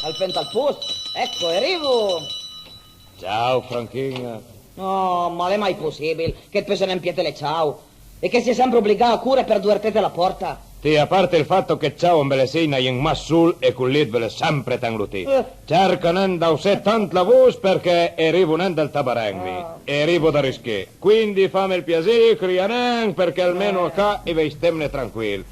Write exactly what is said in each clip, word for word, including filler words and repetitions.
Al fent al post. Ecco, e rivo. Ciao, Franchina. No, ma l'é mai possibil che 't peusse nen piete le ciao e che 't sia sempre obligà a core per duvertete la porta? Ti, a parte il fatto che 't ciao embelessì a-i na jen mach sul e col lit veulo sempre tenlo ti. Eh. Cerca nen d'aussé tant la vos perché e rivo nen dal tabarèn mi. Ah. E rivo da Risqué. Quindi fame il piasì, cria nen, perché almeno a ca i veuj stemne tranquil.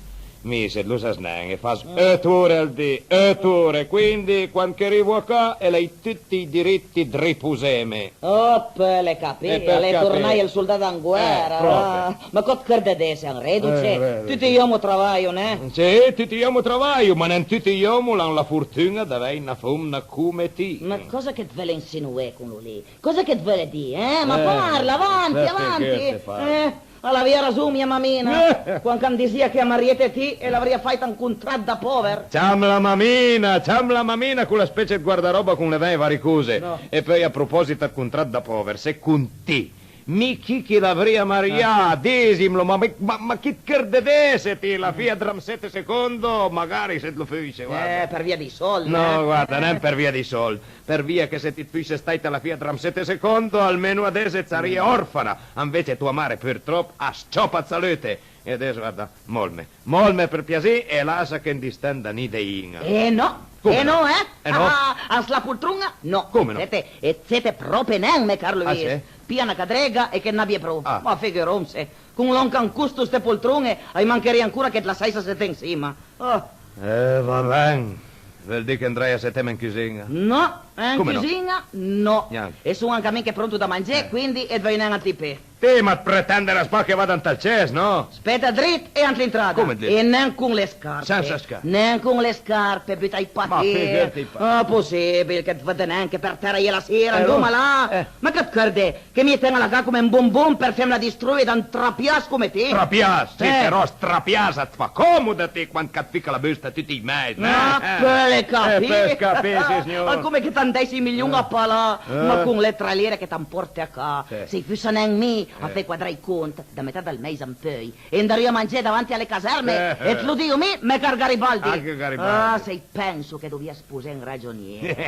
Mi, se 't lo sas nen, e fas eut ore al di, eut ore, quindi quand che rivo a ca, e l'hai tuti i diritti ëd riposeme. Oh, peul capì, e peul capì, al é tornaje ël soldà da guèra. Eh, pròpi. Ah, ma còs 't creudesse, an reduce? Eh, vero, tuti i òmo travajo, né? Sì, tuti i òmo travajo, ma nen tuti i òmo l'han la fortun-a d'avèj na fomna come ti. Ma còsa che 't veule insinué con lo lì? Còsa che 't veule dì, eh? Ma parla, avanti, avanti. Eh, a l'avìa rason mia mamina, quand ch'am disìa che a mariete ti e l'avrìa fàit un contrat da pòver. Ciamla mamina, ciamla mamina, cola specie 'd guardaròba con le vèje varicose. No. E peui, a propòsit 'd contrat da pòver, second ti, mi chi ch'i l'avrìa marià, disimlo, ma, ma, ma chi 't creudesse ti, la fija 'd Ramsete secondo, magari se 't lo fusse, guarda. Eh, per via dij sòld, eh? No, guarda, nen per via dij sòld. Per via che se ti 't fusse stàita la fija 'd Ramsete secondo, almeno adess 't sarìe orfana. Anvece toa mare, purtròp, a s-ciopa 'd salute. E adess, guarda, mòlme. Mòlme per piasì e lassa che 'n distenda ni de ina. Eh no, eh no, eh? Eh no? Ah, ah, ah, s'la poltron-a, no. Come no? Sete, e sete pròpe nen, me car Luis. Ah, sì? Pija na cadrega e che 't n'abie pro. Ah. Ma figuromse, con lòn ch'an costo ste poltron-e, a-i mancherìa ancora che 't la sèissa seté ansima. Ah. Eh, va ben. Veul dì che andrei a seteme an cusin-a? No, eh, an cusin-a no. Gnanca. E son anca mi che pronto da mangé, quindi 't veui nen a ti pé. Ti, ma 't pretende nen che vada ant ël cès, no? Speta drit e ant l'intrada. Come drit? E nen con le scarpe. Sensa scarpe? Nen con le scarpe, butai pa tera. Ma figurati pa. Ah, possibil che 't vëdde nen che për tera a-i é la sira, andoma là. Eh. Ma che 't creudé? Che mi i ten a la ga come un bonbon për femla distròita da un trapiàs come ti? Trapiàs? Sì, però strapiàs a 't fa còmod a ti quand ch'a 't fica la busta tuti ij mês, eh? Ah, peul capì. Eh, peul capì, sì, signor. Ma come che t'andèissi milion a palà, ma con le tre lire che t'amporte a ca, se i fussa nen mi a fé quadré ij cont, da metà dël mês an peui, e andarìo a mangé davanti a le caserme, e 't lo dijo mi, me car Garibaldi. Anche Garibaldi. Ah, se i penso che dovìa sposé un ragionier.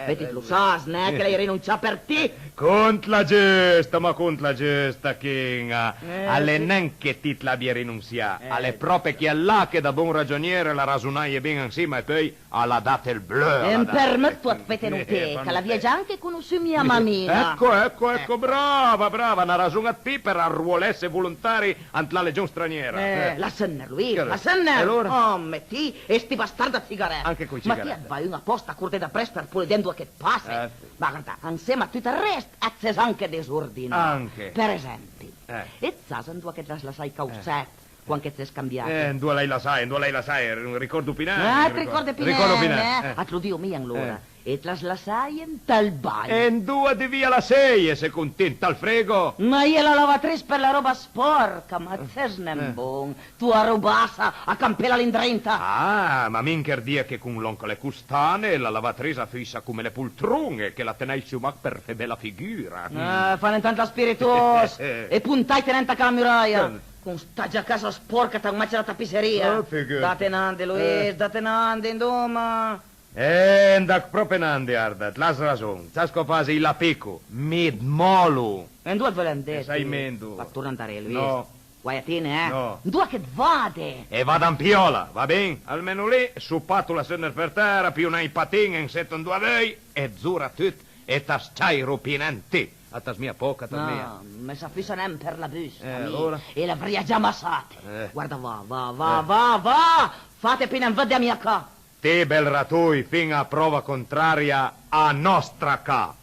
Eh, ti 't lo sas, né, che l'hai rinuncià për ti. Contla giusta, ma contla giusta, Chin-a. Eh, a l'é nen che ti 't l'abie rinuncià, a l'é pròpe chiel là che da bon ragionier l'ha rasonaje bin ansima e peui a l'ha date ël bleu. E m'permëtto ëd fete noté ch'a l'avìa già anche conossù mia mamina. Ecco, ecco, ecco, brava, brava, na rason ëd pì për arruolesse volontari ant la legion straniera. Eh, lassënne, Luis, lassënne. E alora? Oh, ma ti e sti bastard ëd sigarèt. Anche coi cigarèt. Ma ti it va un apòsta a corté dapress për polidé andoa che it passe. Eh, sì. Ma guarda, ansema a tut ël rest it ses anche desordinà. Anche. Për esempi, it sas andoa che it l'has lassà ij caussèt quand che it ses cambià? Eh, andoa l'hai lassà, andoa l'hai lassà, ricòrdo pì nen. Ah, it ricòrde pì nen, eh? It lo dijo mi alora. Eh. It l'has lassaje ant ël bagn. E andoa duvìa lasseje, second ti, ant ël frego? Ma a-i é la lavatrice për la ròba spòrca, ma it ses nen bon. Toa robassa a campela lì andrinta. Ah, ma mi an cherdìa che con lòn ch'a l'é costane, la lavatrice a fussa come le poltron-e, che la tenèissi mach për fé bela figura. Ah, fa nen tant la spiritòs e pontaite nen tacà a la muraja. Con sta giacassa spòrca it an macia la tapisserìa. Ah, figurati. Date nande, Luis, date nande, andoma. Eh, andagh pròpe nande, arda, it l'has rason. Sas còs fase? I la pico. Mi it mòlo. E andoa it veule andé? E sai mi andoa. Fa torna andaré, Luis. No. Guai a ti, né? No. Andoa che it vade? E vado an piòla, va bin? Almeno lì, sopato la sënner për tera, pio nen ij patin e an seto andoa veui, e zora tut, e it as ciairo pì nen ti. It as mia pòch, it as mia. No, ma s'a fussa nen për la busta, eh, mi, alora? E l'avrìa già massate. Eh. Guarda, va, va, va, va, va! Fate pì nen vëdde a mia ca. Ti, bel ratoi, fin-a a pròva contraria, a nòstra ca!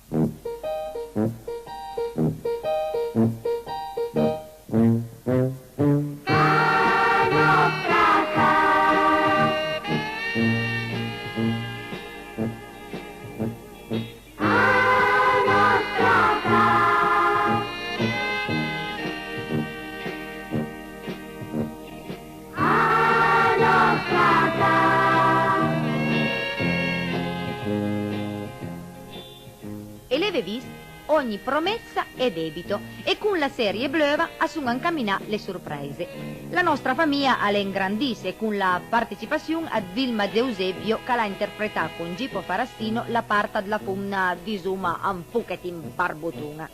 E l'eve vist? Ogni promessa è debito, e con la serie bleuva a son ancaminà le sorpreise. La nostra famija a l'é an grandisse, con la partecipassion ëd Vilma D'Eusebio, ch'a l'ha interpretà con Gipo Farassino la part dla fomna, disoma, un pochetin barboton-a.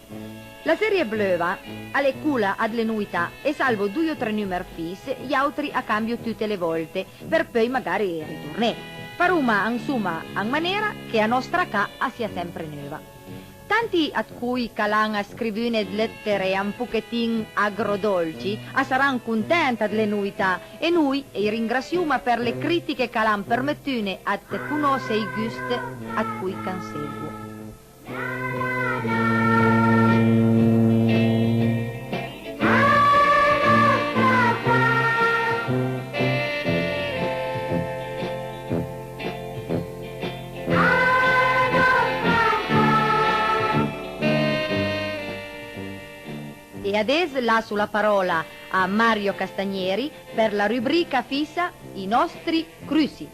La serie bleuva a l'é cola ëd le novità, e salvo doi o tre numer fis, j'àutri a cambio tute le vòlte, për peui magari ritorné. Faroma ansoma an manera che a nòstra ca a sia sempre neuva. Tanti ëd coj ch'a l'han scrivune ëd lëttere un pochetin agrodòlci a saran content ëd le novità, e noi ij ringrassioma për le critiche ch'a l'han përmetune ëd conòsse ij gust ëd coj ch'an seguo. E adess lasso la paròla a Mario Castagneri për la rubrica fissa, Ij nòstri crussi.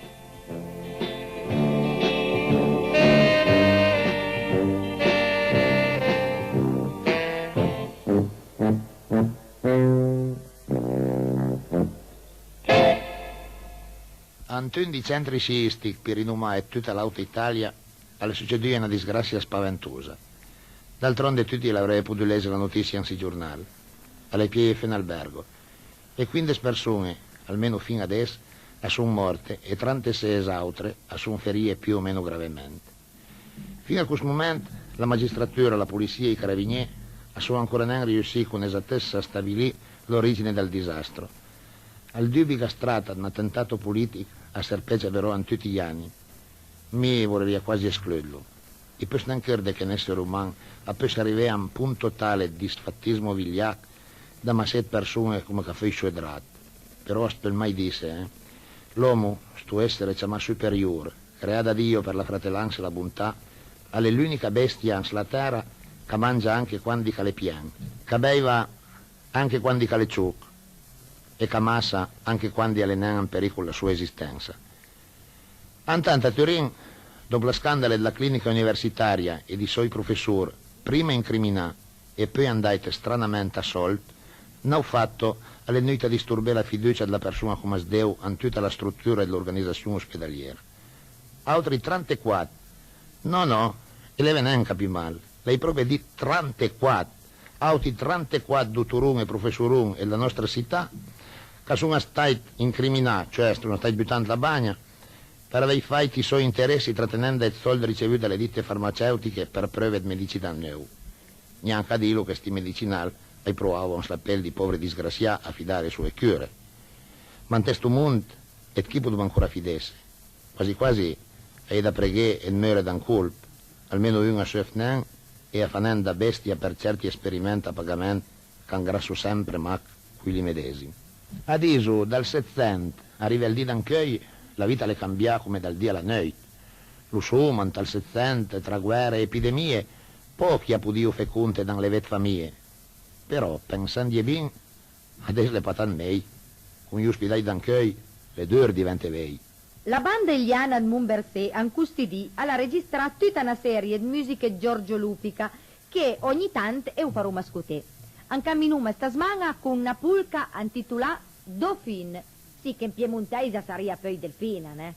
Ant un dij centri sciìstich pì rinomà ëd tuta l'Àuta Italia a l'é sucedùa na disgrassia spaventosa. D'altronde tuti i l'avrìe podù lese la notissia an sij giornal. A l'é pieje fù un albergo. E quindes përson-e, almeno fin adess, a son mòrte e tranteses àutre a son ferìe pì o meno gravement. Fin a cost moment, la magistratura, la polissia e ij carabinié a son ancora nen riussì con esatëssa a stabilì l'origine dël disastro. Ël dubi ch'a së trata ëd un atentato politico a sërpegia però an tuti j'ani. Mi i voreria quasi escludlo. I peuss nen creide che un esser uman a peussa arivé a un pont tale ëd disfatismo viliach da massé ëd përson-e coma ch'a feusso ëd rat. Però as peul mai disse, eh. L'òmo, sto essere ciamà superior, creà da Dio për la fratelansa e la bontà, a l'é l'ùnica bestia an sla tèra ch'a mangia anche quandi ch'a l'é pien, ch'a beiva anche quandi ch'a l'é ciòch e ch'a massa anche quandi a l'é nen an pericol la soa esistensa. Antant a Turin, dòp lë scàndale dla clinica universitaria e dij sòj professor, prima incriminà e peui andàit stranament assòlt, n'àut fato a l'é vnùit a distorbé la fiducia dla përson-a coma sdeu an tuta la strutura e l'organizassion ospedaliera. Àutri trantequat? Nò, nò, i l'eve nen capì mal, l'hai pròpi dit trantequat, àutri trantequat dotoron e professoron dla nòstra sità ch'a son stàit incriminà, cioè a son stàit butà ant la bagna, për avèj fàit ij sòj interessi tratenend ij sòld ricevù da le ditte farmaceutiche për preuve ëd medicina neuv. Gnanca a dilo che sti medicinal a-j provavo an sla pel dij pòvri disgrassià a fidà le soe cure. Ma ant sto mond ëd chi podoma ancora fidesse? Quasi quasi a-i é da preghé ëd meure da un colp, almeno un a seuf nen e a fa nen da bestia për cèrti esperiment a pagament ch'a ngrasso sempre mach coj li medesim. A diso, dal Setsent arivé al di d'ancheuj, la vita a l'é cambià coma dal di a la neuit. Lo so, ma ant ël Setsent, tra guere e epidemie, pòchi a podìo fé conte da un levé ëd famije. Però, pensandje bin, adess l'é pa tant mej. Con j'ospidaj d'ancheuj, l'é dur diventé vej. La banda Eliana ëd Mombersé, an sto di, a l'ha registrà tuta na serie ëd musiche ëd Giorgio Lupica, che ògni tant eu faroma scoté. Ancaminoma sta sman-a con na polca antitolà Dauphin. Sì che an piemontèis a sarìa peui Delfina, neh?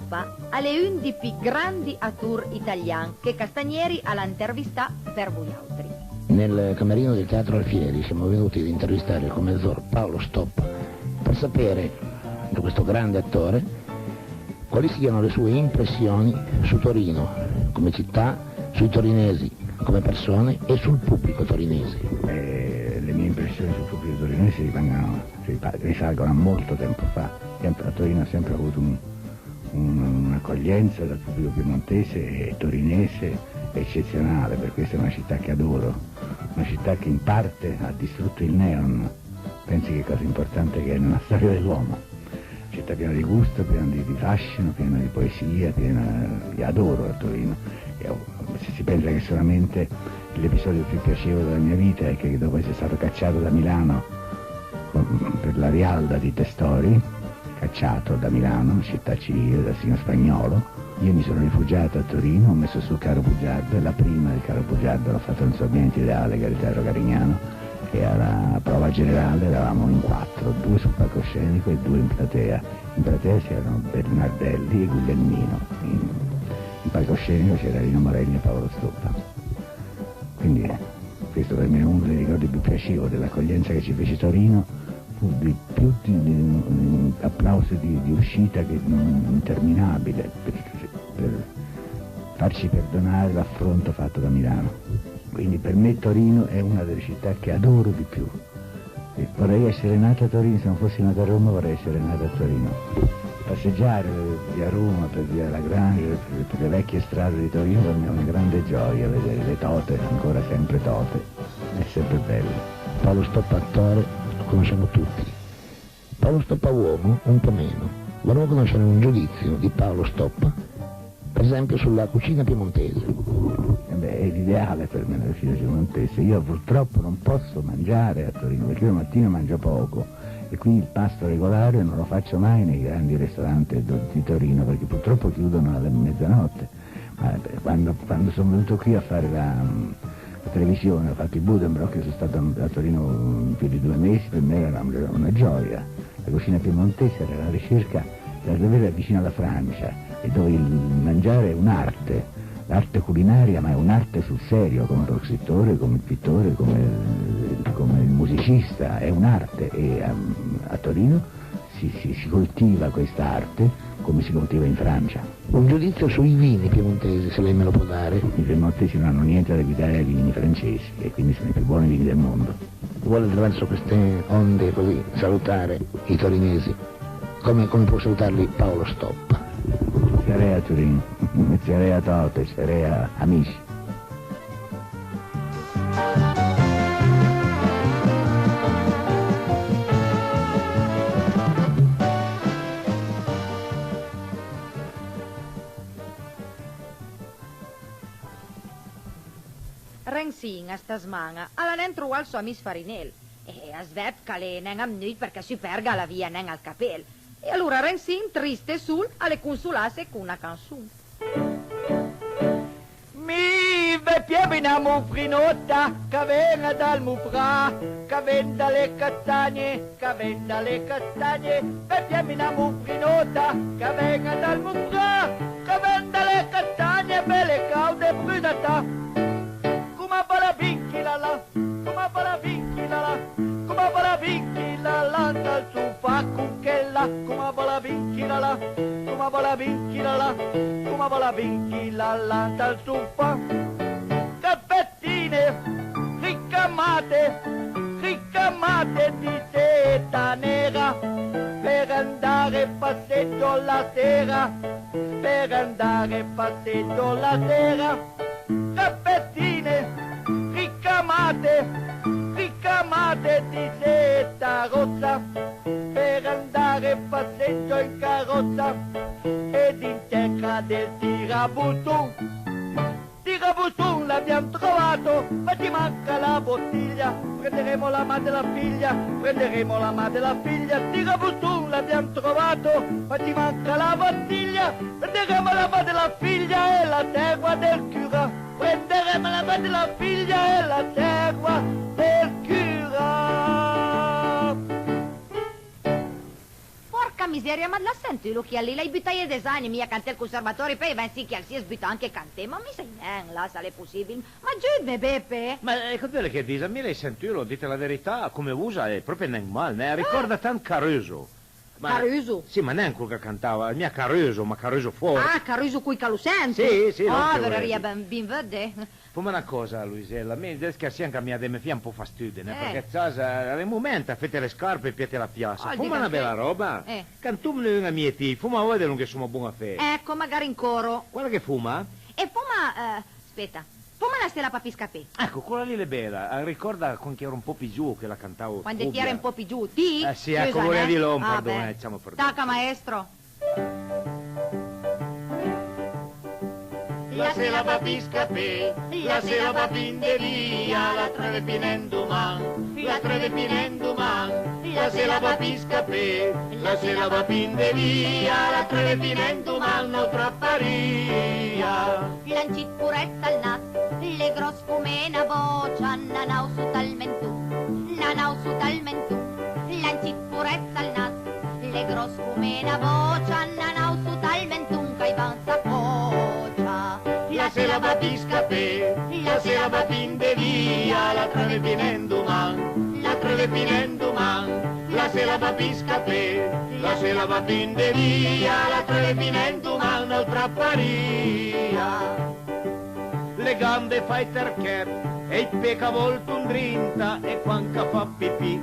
Stoppa al è un dij pì grandi ator italian che Castagneri al à intervistà për vojàutri. Nel camerino del Teatro Alfieri siamo venuti ad intervistare il commendator Paolo Stoppa per sapere, da questo grande attore, quali siano le sue impressioni su Torino come città, sui torinesi come persone e sul pubblico torinese. Eh, le mie impressioni sul pubblico torinese rimangono, ripa-, risalgono a molto tempo fa. Sempre, a Torino ho sempre avuto un, un, un'accoglienza dal pubblico piemontese e torinese eccezionale, per questo è una città che adoro, una città che in parte ha distrutto il neon. Pensi che cosa importante che è nella storia dell'uomo. Città piena di gusto, piena di, di fascino, piena di poesia, piena, io adoro a Torino. E ho, se si pensa che solamente l'episodio più piacevole della mia vita è che dopo essere stato cacciato da Milano con, per la Rialda di Testori, cacciato da Milano, città civile, dal signor Spagnolo, io mi sono rifugiato a Torino, ho messo su Caro Bugiardo, e la prima di Caro Bugiardo l'ho fatta nel suo ambiente ideale, che era il Teatro Carignano, e alla prova generale eravamo in quattro, due sul palcoscenico e due in platea. In platea c'erano Bernardelli e Guglielmino, in, in palcoscenico c'era Rino Morelli e Paolo Stoppa. Quindi, eh, questo per me è uno dei ricordi più piacevoli, l'accoglienza che ci fece Torino, fu di più di, di, di applausi di, di uscita che, mm, interminabile per, per farci perdonare l'affronto fatto da Milano. Quindi per me Torino è una delle città che adoro di più. E vorrei essere nato a Torino, se non fossi nato a Roma vorrei essere nato a Torino. Passeggiare via Roma, per via Lagrange, per, per le vecchie strade di Torino per me è una grande gioia, vedere le tote, ancora sempre tote, è sempre bello. Paolo Stoppa attore lo conosciamo tutti. Paolo Stoppa uomo un po' meno. Vorremmo conoscere un giudizio di Paolo Stoppa, per esempio, sulla cucina piemontese. Eh beh, è l'ideale per me la cucina piemontese. Io purtroppo non posso mangiare a Torino, perché io la mattina mangio poco e quindi il pasto regolare non lo faccio mai nei grandi ristoranti do-, di Torino, perché purtroppo chiudono alle mezzanotte. Ma, eh, quando, quando sono venuto qui a fare la, mm, la televisione, ho fatto i Buddenbrook, sono stato a Torino, mm, più di due mesi, per me era una, una gioia. La cucina piemontese era la ricerca, la doveva vicino alla Francia, e dove il mangiare è un'arte, l'arte culinaria, ma è un'arte sul serio, come lo scrittore, come il pittore, come, come il musicista, è un'arte, e a, a Torino si, si, si coltiva questa arte come si coltiva in Francia. Un giudizio sui vini piemontesi, se lei me lo può dare. I piemontesi non hanno niente da invidiare ai vini francesi, e quindi sono i più buoni vini del mondo. Vuole attraverso queste onde così salutare i torinesi? Come, come può salutarli Paolo Stoppa? Cerea Turin, cerea tote, cerea amici. Rensin, a sta sman-a, al à nen trovà ël sò amis Farinel, e as vèd ch'al é nen amnui përchè Superga a l'avìa nen ël capel. E alora Rensin, trist e sol, al é consolasse con na canson. Mi v'ai piame na mofrinòta ch'a ven dal mo fra, ch'a ven da le castagne, ch'a ven da le castagne, v'ai piame na mofrinòta ch'a ven dal mo fra, ch'a ven da le castagne, bele càude brunata. Coma a bala bin chi la là, coma a bala bin chi la là, coma a bala bin chi la là, dal sofà con chela, coma a bala bin chi la là, coma a bala bin chi la là, coma a bala bin chi la là, dal sofà. Scarpetine ricamate, ricamate di seta nera, per andare a passeggio la sera, per andare a passeggio la sera. Scarpetine ricamate, ricamate di seta rossa, per andare a passeggio in carrozza, ed in cerca del tirabuzon. Tirabuzon l'abbiam trovato, ma ci manca la bottiglia. Prenderemo la mano della figlia, prenderemo la mano della figlia. Tirabuzon l'abbiam trovato, ma ci manca la bottiglia. Prenderemo la mano della figlia e la terra del cura. Prenderemo la mano della figlia e la terra del cura. Porca miseria! Ieri, ma l'has sentulo chiel lì? L'hai butaje des ani mi a canté al conservatori, peui a ven sì chiel sì e s'buta anche a canté, ma mi sai nen là s'al è possibil. Ma giudme, Beppe! Ma, eh, cosa völe che disa? Mi l'hai sentulo, dite la verità, come vosa, al è proprio nen mal, né? Al ricorda tant Caruso. Ma Caruso? Sì, ma nen col che cantava, mia Caruso, ma Caruso fort. Ah, Caruso col che lo sente? Sì, sì, no, ah, col che lo vöreria ben, ben vëdde. Foma na còsa, Luisella, mi desch che a sia anca mia de me fija un pò fastudi, né? Eh. Perché ciasa, al è un moment, a fete le scarpe e piete la fiassa. Ah, foma na bela ròba. Eh. Cantomne un-a mi e ti, foma vëdde lòn che soma bon a fé. Ecco, magari un coro. Quala che foma? E foma, eh, speta. Foma La se la va pì scapé. Ecco, quala lì l'è bela, a ricorda quand che ero un pò pì giuvu che la cantavo. Quand che ti ere un pò pì giuvu, ti? Eh sì, ecco, scusa, volevo dilo, ah, pardon, beh. Eh, lasciamo perdere. Taca, maestro. La se la va pì scapé, la se la va pì 'ndé via, la tröve pì nen doman, la tröve pì nen doman, la se la va pì scapé, la se la va pì 'ndé via, la tröve pì nen doman, n'àutra parìa. L'ha un cit poret al nas, l'è gròs come na bòcia, n'ha n'àusso talment lon, n'ha n'àusso talment lon, l'ha un cit poret al nas, l'è gròs come na bòcia, n'ha n'àusso talment lon ch'a-j va an sacòcia. La se la va pì scapé, la se la va pì 'ndé via, la tröve pì nen doman, la tröve pì nen doman, la se la va pì scapé, la se la va pì 'ndé via, la tröve pì nen doman, n'àutra parìa. Le gambe fa ij tërchèt e ij pé ch'a vòlto andrinta, e quand ch'a fa pipì,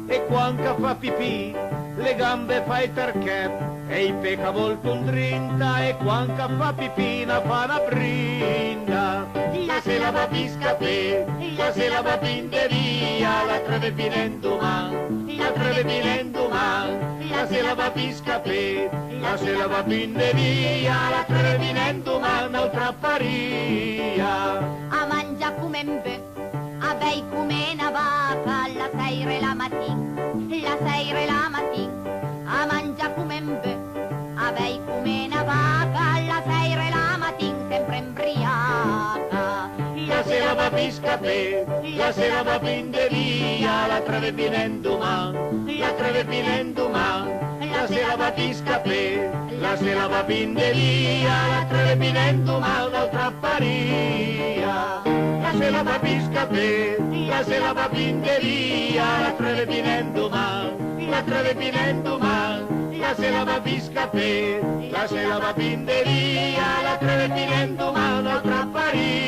e quand ch'a fa pipì, le gambe fa ij tërchèt e ij pé ch'a vòlto andrinta, e quand ch'a fa pipì na fa na brinda. La se la va pì scapé, la se la va pì 'ndé via, la tröve pì nen doman, la tröve pì nen doman, la se la va pì scapé, la se la va pì 'ndé via, la tröve pì nen doman, n'àutra parìa. A mangia come un beu, a bèj come na vaca, la sèira e la matin, la sèira e la matin. A mangia come un beu, a bèj come na vaca, la sèira e la matin, sempre embriaca. La se la va pì scapé, la se la va pì 'ndé via, la tröve pì nen doman, la tröve pì nen doman, la se la va pì scapé, la se la va pì 'ndé via, la tröve pì nen doman, n'àutra parìa. La se la va pì scapé, la se la va pì 'ndé via, la tröve pì nen doman, la tröve pì nen doman, la se la va pì scapé, la se la va pì 'ndé via, la tröve pì nen doman, n'àutra parìa.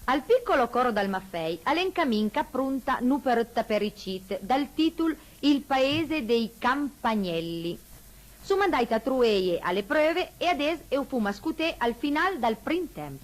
Al piccolo coro dal Maffei al è 'n camin ch'a pronta n'operëtta për ij cit dal tìtol Il paese dei campanielli. Soma andàit a troveje a le preuve e adess e o foma scoté al final dal prim temp.